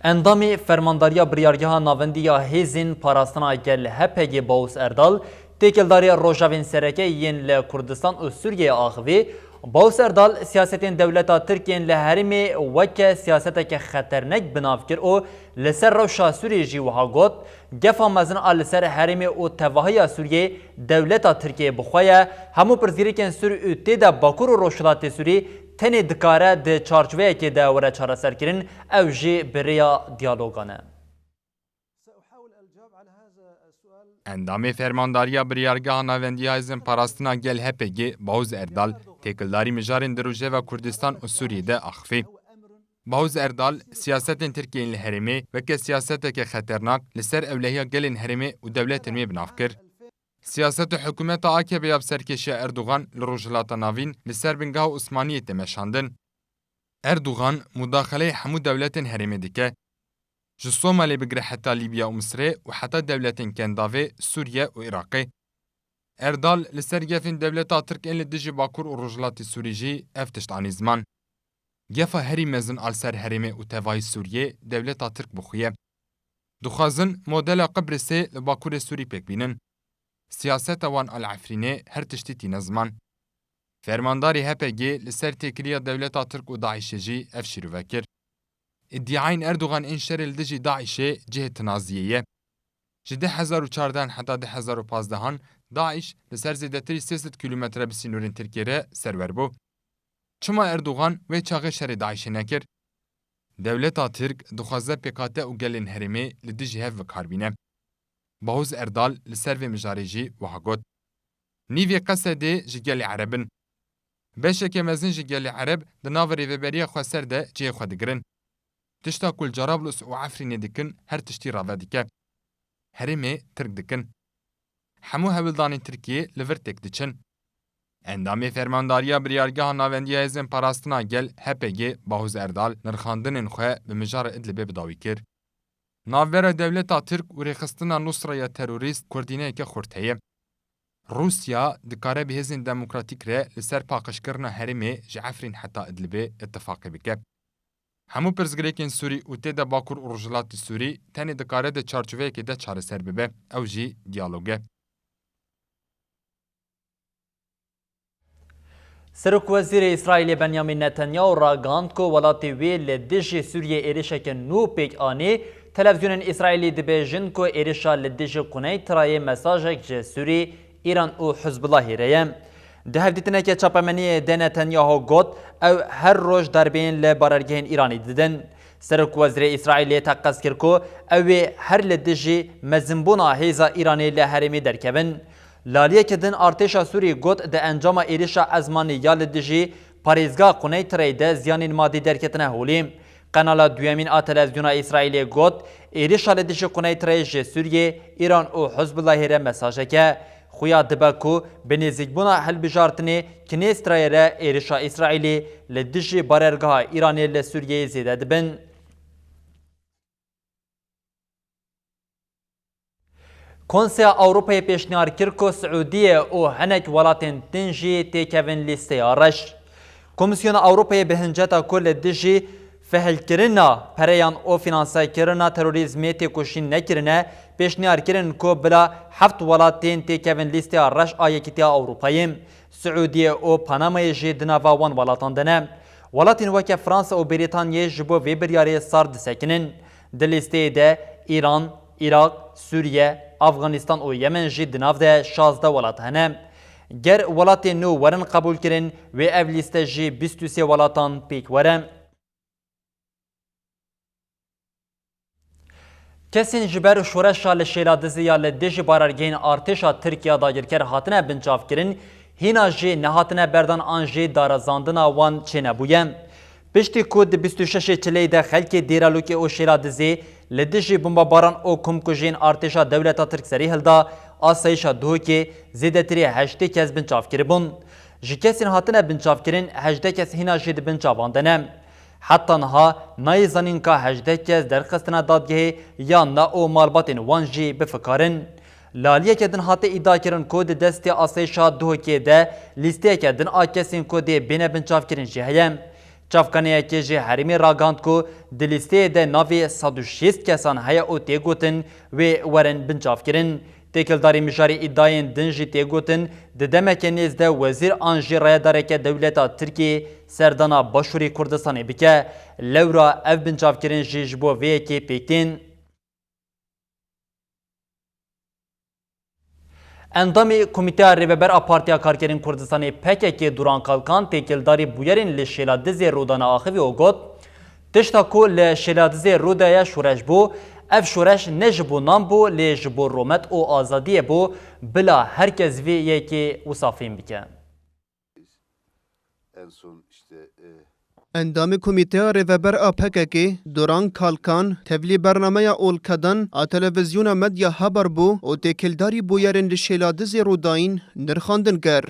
Endamê Fermandariya Biryargeha Navendî ya Hêzên Parastina Gel H P G Baus Erdal, têkildarî rojevên sereke yên li Kurdistan û Sûriyeyê axivî. Baus Erdal, siyasetên dewleta Tirk yên li herêmê weke siyaseteke xeternek bi nav kir û li ser rewşa Sûriyê jî wiha got, Gefa mezin a li ser herêmê û tevahiya Sûriyê dewleta Tirkiyê bi xwe ye. Hemû pirsgirêkên Sûrî û tê de Bakur û Rojhilatê Sûrî tenê dikare di çarçoveyekê de were çareserkirin, ew jî bi rêya diyalogan e. Endamê Fermandariya Biryargeha Navendî ya Hêzên Parastina Gel H P G, Bauz Erdal, têkildarî mijarên di rojeva Kurdistan û Sûriyê de axivî. Bauz Erdal, siyasetên Tirkiyeyên li herêmê weke siyaseteke xeternak li ser ewlehiya gelên herêmê û dewletên wê bi nav kir. Siyaset û hikûmeta A K P'ê ya bi serkêşiya Erdogan li Rojhilata Navîn li ser bingeha Osmaniyê tê meşandin. Erdogan mudaxeleyê hemû dewletên herêmê dike. Ji Somalê bigire heta Lîbya û Misrê û heta dewletên Kendavê, Sûriye û Iraqê. Erdal li ser gefên dewleta Tirk ên li dijî Bakur û Rojhilatê Sûrî jî ev tişt anî ziman. Gefa herî mezin a li ser herêmê û tevayî Sûriyê dewleta Tirk bixuye. Dixwazin modela Qibrisê li Bakurê Sûrî pêk bînin. Siyaseta wan a li Efrînê her tiştî tîne ziman. Fermandarê H P G li ser têkiliya dewleta Tirk û DAIŞê jî ev şîrove kir. Îdîayên Erdogan ên şerê li dijî DAIŞê cihê tinaziyê ye. Ji du hezar û çardeh heta du hezar û pazdeh DAIŞ li ser zêdetirî sê sed kîlometre bi sînorên Tirkiyê re serwer bû. Çima Erdogan wê çaxê şerê DAIŞê nekir? Dewleta Tirk dixwaze P K K û gelên herêmê li dijî hev bi kar bîne. Bahuz Erdal li ser vê mijarê jî wiha got, Nîvê Qesedê ji gelê Ereb in. Beşeke mezin ji gelê Ereb di nav rêveberiya xweser de cihê xwe digirin. Tişta ku li Carablus û Efrînê dikin her tiştî rave dike. Herêmê Tirk dikin. Hemû hewldanên Tirkiyê li vir têk diçin. Endamê Fermandariya Biryargeha Navendiya Hêzên Parastina Gel, H P G, Bahuz Erdal nirxandinên xwe bi mijara Idlibê bi dawî kir. Navbera dewleta Tirk û rêxistina Nusra ya terorîst koordîneyeke xurt heye. Rûsya dikare bi hêzên demokratîk re li ser paqijkirina herêmê ji Efrîn heta Idlibê îtifaqê bike. Hemû pirsgirêkên Sûrî û tê de Bakur û Rojhilatê Sûrî tenê dikare di çarçoveyekê de çareser bibe, ew jî diyalog e. Serokwezîrê Îsraîlê Benyamin Netanyahu ragihand ku welatê wê li dijî Sûriyê êrişeke nû pêk anî. Televîzyonên Îsraîlî dibêjin ku êrişa li dijî Quneytrayê mesajek ji Sûrî, Îran û Hizbullahê re ye. Di hevdîtineke çapemeniyê de Netanyahu got, ew her roj darbeyên li barergehên Îranê didin. Serokwezîrê Îsraîlê teqez kir ku ew ê her li dijî mezinbûna hêza Îranê li herêmê derkevin. Laliyeke din artêşa Sûrî got, di encama êrişa ezmanî ya li dijî parêzgeha Quneytrey de ziyanên madî derketine holê. Qenala duyemîn a televîzyona Îsraîlê got, êrişa li dijî Quneytreyê ji Sûriyê, Îran û Hizbullahê re mesajek e. Xuya dibe ku bi nêzîkbûna hilbijartinê Kinêstrayê re êrişa Îsraîlê li dijî barergeha Îranê li Sûriyeyê zêde dibin. Konseya Ewropayê pêşniyar kir ku Siûdiye û hinek welatên din jî têkevin lîsteya reş. Komîsyona Ewropayê bi hinceta ku li dijî fihilkirina pereyan û fînansekirina terorîzmê têkoşîn nekirine, pêşniyar kirin ku bila heft welat tên têkevin lîsteya reş a Yekîtiya Ewropayê. Siûdiye û Panamayê jî di nava wan welatan de ne. Welatên weke Fransa û Brîtanyayê ji bo vê biryarê sar disekinin. Di lîsteyê de Îran, Iraq, Sûriye, Afganistan û Yemen jî di nav de şazdeh welat hene. Ger welatên nû werin qebûlkirin, wê ev lîste ji bîst û sê welatan pêk were. Kesên ji ber şoreşa li Şêladizê ya li dijî barergehên artêşa Tirkiya dagirker hatine binçavkirin, hîna jî nehatine berdan an jî darazandina wan çênebûye. Piştî ku di bîst û şeşê Çileyê de xelkê Dêralokê û Şêladizê li dijî bombebaran û komkujiyên artêşa dewleta Tirk serî hilda, asayîşa Duhokê zêdetirî heştê kes binçav kiribûn. Ji kesên hatine binçavkirin hejdeh kes hîna jî di binçavan de ne. Heta niha nayê zanîn ka hejdeh kes derxistine dadgehê yan na û malbatên wan jî bifikirin. Li aliyeke din hate îdiakirin ku di destê asayîşa Duhokê de lîsteyeke din a kesên ku dê bêne binçavkirin jî heye. Çavkaneyekê ji herêmê ragihand ku di lîsteyê de navê sed û şêst kesan heye û tê gotin wê werin binçavkirin. Têkildarî mijarê îdiayên din jî tê gotin, di demeke nêz de wezîr an jî rayedareke dewleta Tirkiyê serdana Başûrê Kurdistanê bike. Lewra ev binçavkirin jî ji bo vê yekê pêk tên. Endamê Komîteya Rêveber a Partiya Karkerên Kurdistanê P K K Duran Kalkan têkildarî bûyerên li Şêladizê Rûdanê axivî û got, Tişta ku li Şêladizê rû daye şoreş bû, ev şoreş ne ji bo nan bû, lê ji bo rûmet û azadiyê bû, bila her kes vê yekê wisa fêm bike. En son işte, e, Endamê Komîteya Rêveber a P K K, Duran Kalkan, tevlî bernameya Olkadan a Televîzyona Medya Haber bû û têkildarî bûyerên li Şêladizê rûdayîn nirxandin kir.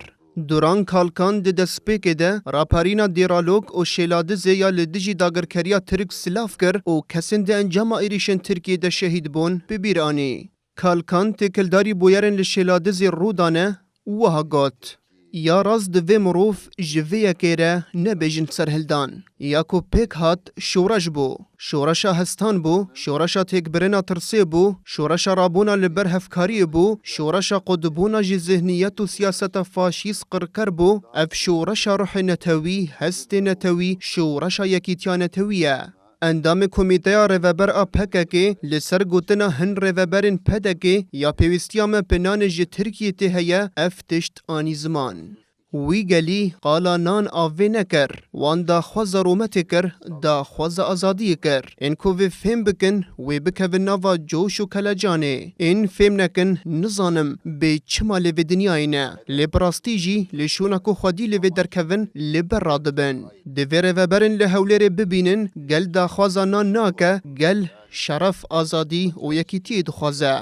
Duran Kalkan di destpêkê de raperîna Dêralok û Şêladizê ya li dijî dagirkeriya Tirk silav kir û kesên di encama êrîşên Tirkiyê de şehîd bûn bi bîr anî. Kalkan têkildarî bûyerên li Şêladizê rû dane û wiha got, Ya rast divê mirov ji vê yekê re nebêjin serhildan. Ya ku pêk hat, şoreş bû. Şoreşa hestan bû, şoreşa têkbirina tirsê bû, şoreşa rabûna li ber hevkariyê bû, şoreşa qutbûna ji zihniyet û siyaseta faşîst qirker bû. Ev şoreşa ruhê netewî, hestê netewî, şoreşa yekîtiya netewî ye. Endamê Komîteya Rêveber a P K K li ser gotina hin rêveberên P D K ya pêwîstiya me bi nanê ji Tirkiyê tê heye, ev tişt anî ziman. Wî gelî qala nan a vê nekir, wan daxwaza rûmetê kir, daxwaza azadiyê kir. Ên ku vê fêm bikin, wê bikevin nava coş û kelecanê. Ên fêm nekin, nizanim bê çima li vê dinyayê ne. Lê bi rastî jî li şûna ku xwedî li vê derkevin, li ber radibin. Divê rêveberên li Hewlêrê bibînin, gel daxwaza nan nake, gel şeref, azadî û yekîtiyê dixwaze.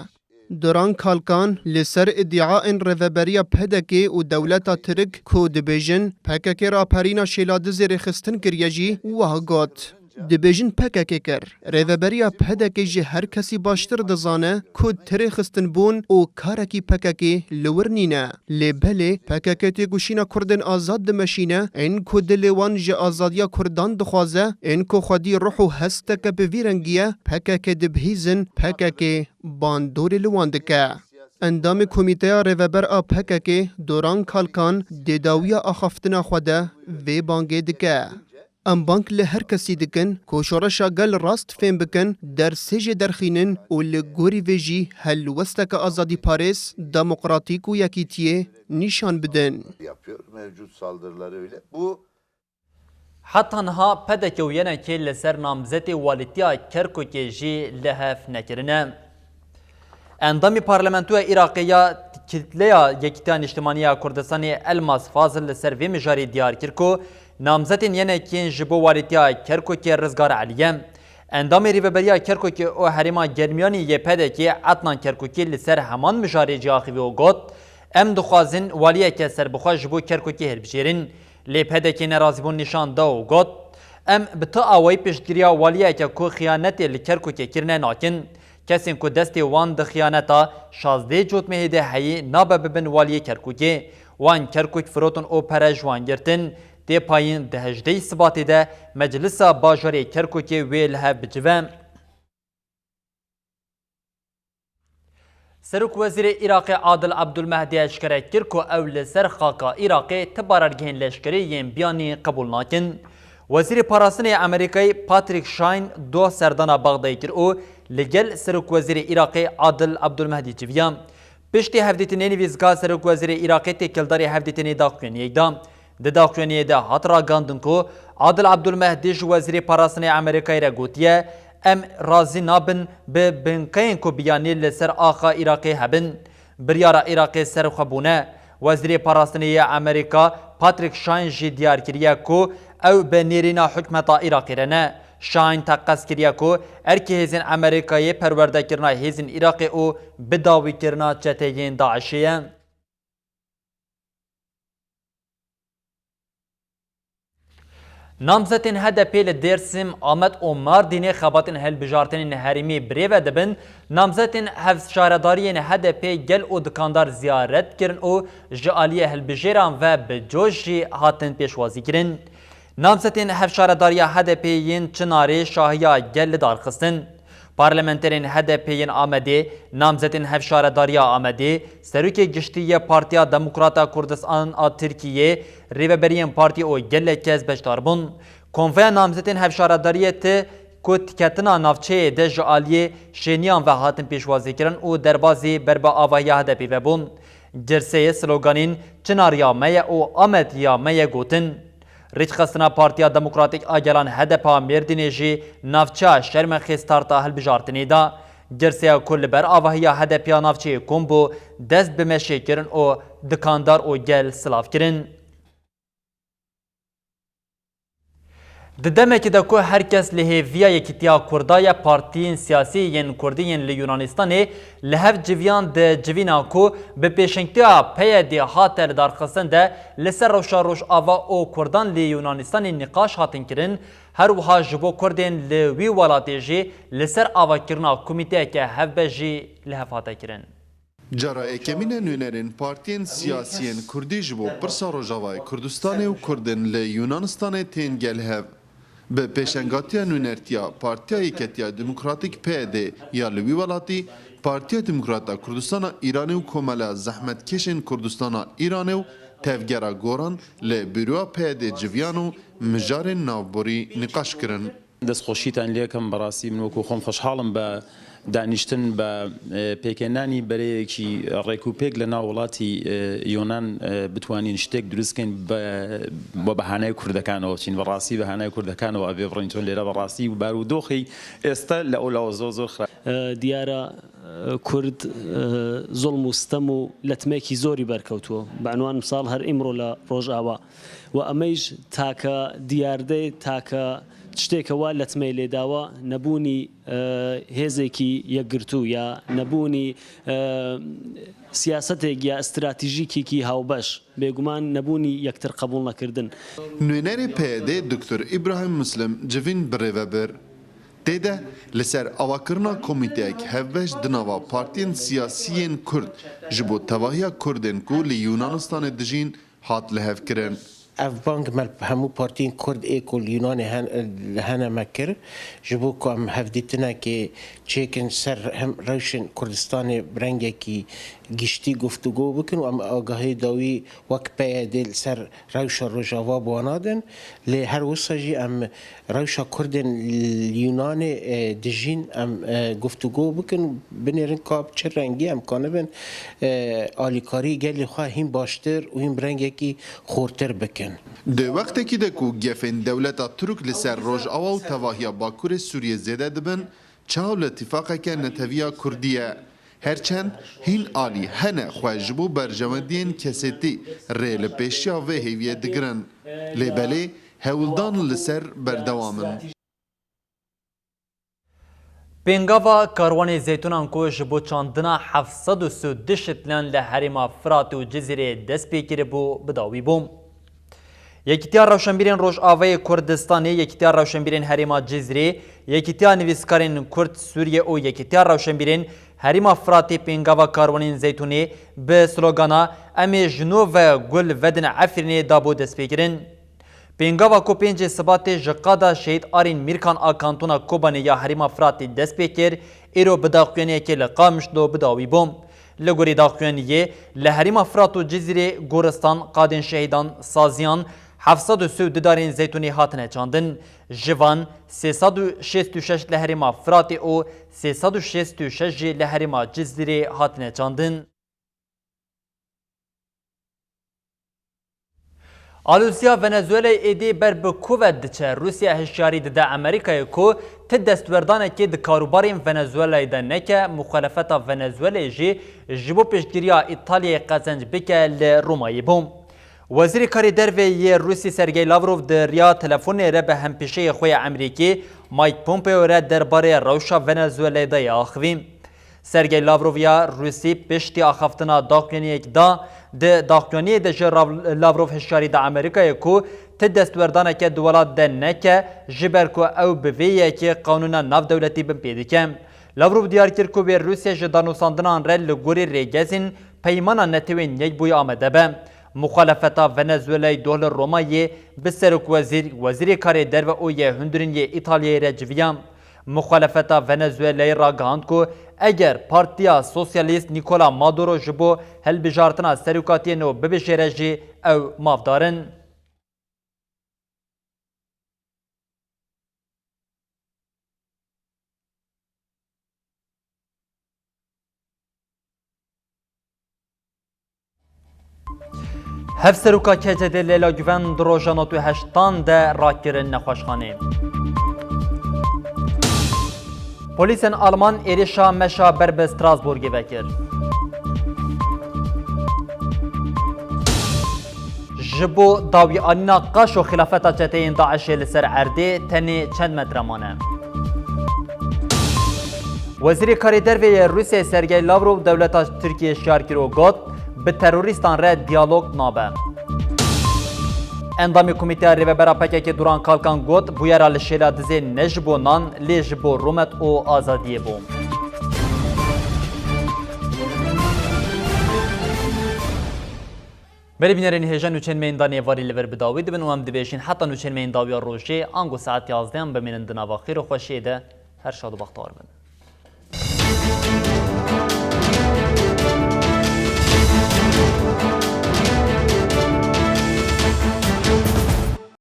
Duran Kalkan li ser îdiaên rêveberiya P D K û dewleta Tirk ku dibêjin P K K raperîna Şêladizê rêxistin kiriye jî wiha got, dibêjin P K K kir. Rêveberiya P D K ji her kesî baştir dizane ku ti rêxistinbûn û karekî P K K li wir nîne. Lê belê P K K têkoşîna Kurdên azad dimeşîne, ên ku dilê wan ji azadiya Kurdan dixwaze, ên ku xwedî ruh û hesteke bi vî rengî ye, P K K dibihîzin, P K K bandorê li wan dike. Endamê Komîteya Rêveber a P K K Doran Kalkan di dawiya axaftina xwe de vê bangê dike. Em bang li her kesî dikin ku şoreşa gel rast fêm bikin, dersê jê derxînin û li gorî vê jî helwesteke azadîparêz, demokratîk û yekîtiyê nîşan bidin. Yapıyor. Mevcut saldırıları öyle. Bu Heta niha P D K û Y N K li ser namzetê walîtiya Kerkûkê jî li hev nekirine. Endamê Parlamentoya Iraqê ya Kitleya Yekîtiya Niştimanî ya Kurdistanê Elmas Fazil li ser vê mijarê diyar kir ku namzetên Y N K'ên ji bo walîtiya Kerkûkê Rizgar Elî ye. Endamê Rêveberiya Kerkûkê û Herêma Germiyanî yê P D K Etnan Kerkûkê li ser heman mijarê cî axivî û got, em dixwazin waliyeke serbixwe ji bo Kerkûkê hilbijêrin. Lê P D K nerazîbûn nîşan da û got, em bi ti awayî piştgiriya waliyeke ku xiyanetê li Kerkûkê kirine nakin. Kesên ku destê wan di xiyaneta şazdeh Cotmehê de heyî nabe bibin waliyê Kerkûkê. Wan Kerkûk firotin û pere ji wan girtin. Tê payîn di hejdehê Sibatê de Meclisa Bajarê Kerkûkê wê li hev bicive. Serok Wezîrê Iraqê Adil Abdulmehdi eşkere kir ku ew li ser xaka Iraqê ti barergehên leşkerî yên biyanî qebûl nakin. Wezîrê Parastinê Amerîkayê Patrick Shine doh serdana Bexdayê kir û li gel Serok Wezîrê Iraqê Adil Abdulmehdi civiya. Piştî hevdîtinê nivîska Serok Wezîrê Iraqê têkildarî hevdîtinê daxuyaniyek da. Di daxuyaniyê de hat ragandin ku Adil Abdulmehdi ji Wezîrê Parastinê Amerîkayê re gotiye, em razî nabin bi binqeyên ku biyanî li ser axa Iraqê hebin. Biryara Iraqê ser xwe bûne. Wezîrê Parastinê yê Amerîka Patrick Shine jî diyar kiriye ku ew bi nêrîna hikûmeta Iraqê re ne. Shine teqez kiriye ku erkê hêzên Amerîkayê perwerdekirina hêzên Iraqê û bidawîkirina çeteyên DAIŞê ye. Namzetên H D P li Dêrsim, Amed û Mardînê xebatên hilbijartinên herêmî birêve dibin. Namzetên hevşaredariyên H D P gel û dikandar ziyaret kirin û ji aliyê hilbijêran ve bi coş jî hatin pêşwazîkirin. Namzetên hevşaredariya H D P yên Çinarê şahiya gel li dar xistin. Parlamenterên H D P yên Amedê, namzetên hevşaredariya Amedê, serokê giştî yê Partiya Demokrata Kurdistan a Tirkiyê, rêveberiyên partî û gelek kes beşdar bûn. Konvoya namzetên hevşaredariyê ti ku tiketina navçeyê de ji aliyê şêniyan ve hatin pêşwazîkirin û derbazî ber bi avahiya H D P ve bûn. Girseyê sloganên Çinar ya me ye û Amed ya me ye gotin. Rêkxistina Partiya Demokratîk a Gelan H D P a Mêrdînê jî navçeya Şermexê starta hilbijartinê da. Girseya ku li ber avahiya H D P ya navçeyê kom bû, dest bi meşê kirin û dikandar û gel silav kirin. Di demekê de ku her kes li hêviya yekîtiya Kurda ye, partiyên siyasî yên Kurdî yên li Yunanistanê li hev civiyan di civîna ku bi pêşengtiya P Y D'ê hate lidarxistin de li ser rewşa Rojava û Kurdan li Yunanistanê nîqaş hatin kirin, her wiha ji bo Kurdên li wî welatê jî li ser avakirina komîteyeke hevbeş jî li hev hate kirin. Cara yekemîn e nûnerên partiyên siyasiyên Kurdî ji bo pirsa Rojavayê Kurdistanê û Kurdên li Yunanistanê tên gel hev. Bi pêşengatiya nûnertiya Partiya Yeketiya Demokratîk P Y D ya li wî welatî, Partiya Demokrat a Kurdistana Îranê û Komela Zehmetkêşên Kurdistana Îranê û Tevgera Goran li Bîroya P Y D civiyan û mijarên navborî nîqaş kirin. Destxweşîtan lê kem, bi rastî min wekû xwe xweşhalim be danîştin be, e, pêkenanî bereyekî rêk û pêk li nav welatî, e, Yunan, e, bitwanîn ştêk dirust kin be, be behaneyê Kurdekanê çîn. Bi rastî behaneyê Kurdekanê ev ê birîn çûn lêre bi rastî û barûdoxî êsta li ew lawa zor zor xira. E, diyara, e, Kurd, e, zulm û sitem û letmekî zorî berkewtuwo. Bi enwan misal her îmro la Rojava. و ئەمەیش تاکە دیاردەی، تاکە تشتێکە وا لەتمەی لێداوە، نەبوونی، ئە، هێزێکی یەکگرتوو یا نەبوونی، ئە، سیاسەتێک یا استراتیژیکێکی هاوبەش، بێگومان نەبوونی یەکتر قبوڵ نەکردن. Nûnerê P Y D Doktor Îbrahîm Muslim civîn birêve bir. Tê de li ser avakirina komîteyek hevbeş di nava partiyên siyasî yên Kurd ji bo tevahiya Kurdên ku li Yunanistanê dijîn hat lihevkirin. Ev bang me hemû partiyên Kurd ê ku li Yunanê hen-, hene me kir, ji bo ku em hevdîtinekê çêkin ser hem rewşên Kurdistanê bi rengekî giştî guftûgo bikin û em agahî dawî wek P Y D li ser rewşa Rojava bi wana din. Lê her wisa jî em rewşa Kurdên li Yunanê, e, dijîn em, e, guftûgo bikin, binêrin ka bi çi rengî em kanibin, e, alîkarî gelê xwe hîn baştir û hîn bi rengekî xortir bikin. Di wextekî de ku gefên dewleta Tirk li ser Rojava û tevahiya Bakurê Sûriyê zêde dibin, çaw li tîfaqeke neteviya Kurdî ye. Her çend hîn alî hene xwe ji bo berjewendiyên kesêtî rê li pêşiya vê hêviyê digirin. Lê belê hewldan li ser berdewam in. Pêngava karwanê zeytûnan ku ji bo çandina heft sed û sî û du şitlan li herêma Firatê û Cizîrê dest pê kiribû, bi dawî bû. Yekîtiya Rewşenbîrên Rojavayê Kurdistanê, Yekîtiya Rewşenbîrên Herêma Cizîrê, Yekîtiya Nivîskarên Kurd Sûriyê û Yekîtiya Rewşenbîrên Herêma Firatê pêngava karwanên zeytûnê bi slogana "Em ê ji nû ve gul vedin Efrînê" dabû destpêkirin. Pêngava ku pêncê Sibatê ji qada Şehîd Arîn Mîrkan a Kantona Kobanê ya Herêma Firatê dest pê kir, îro bi daxuyaniyekê li Qamişlo bi dawî bû. Li gorî daxuyaniyê, li herêma Firat û Cizîrê, Goristan, Qadên Şehîdan, Saziyan, heft sed û sî û du darên zeytûnê hatine çandin. Ji van sê sed û şêst û şeş li herêma Firatê û sê sed û şêst û şeş jî li herêma Cizîrê hatine çandin. Alûziya Venezuela'yê êdî ber bi ku ve diçe? Rûsya hişyarî dide Amerîkayê ku ti destwerdanekê di karûbarên Venezuela'yê de neke, muxalefeta Venezuela'yê jî ji bo piştgiriya Îtalyayê qezenc bike li Romayê bû. Wezîrê Karê Derve yê Rûsî Sergey Lavrov di riya telefonê re bi hempêşeyê xwe ya Amerîkî Mike Pompeo re derbarê rewşa Venezuela'yê daye axivî. Sergey Lavrov ya Rûsî piştî axaftina daxuyaniyek da, di daxuyaniyê de ji Rav-, Lavrov hişyarî da Amerîkayê ku ti destwerdaneke di welat de neke, ji ber ku ew bi vê yekê qanûna navdewletî binpê dike. Lavrov diyar kir ku wê Rûsya ji danûstandinan re li gorî rêgezên Peymana Netewên Yekbûyî amade be. Muxalefeta Venezuelayê doh li Romayê bi serokwezîr, wezîrê karê derve û yê hundirîn yê Îtalyayê re civiya. Muxalefeta Venezuelayê ragihand ku eger Partiya Sosyalîst Nicola Maduro ji bo hilbijartina serokatiyê nû bibijêre jî ew mafdar in. Hevseroka K C D Leyla Guven di roja nod û heştan de rakirin nexweşxanê. Polîsên Alman êrişa meşa ber bi Strasbourgê vekir. Ji bo dawîanîna qaşo xilafeta çeteyên DAIŞê li ser erdê tenê çend metre mane? Wezîrê Karê Derve yê Rûsyayê Sergey Lavrov dewleta Tirkiyê şiyar kir û got, bi terorîstan re diyalog nabe. Endamê Komîteya Rêvebera P K K Duran Kalkan got, bûyera li Şêla Dizê ne ji bo nan, lê ji bo rûmet û azadiyê bû. Belê bînerên hêja, nûçeyên me yên da nêvarî li vir bi dawî dibin û em dibêjin heta nûçeyên me yên dawiya rojê, ango saet yazdeyan, bimînin di nava xêr û xweşiyê de. Her şad û bextewar bin.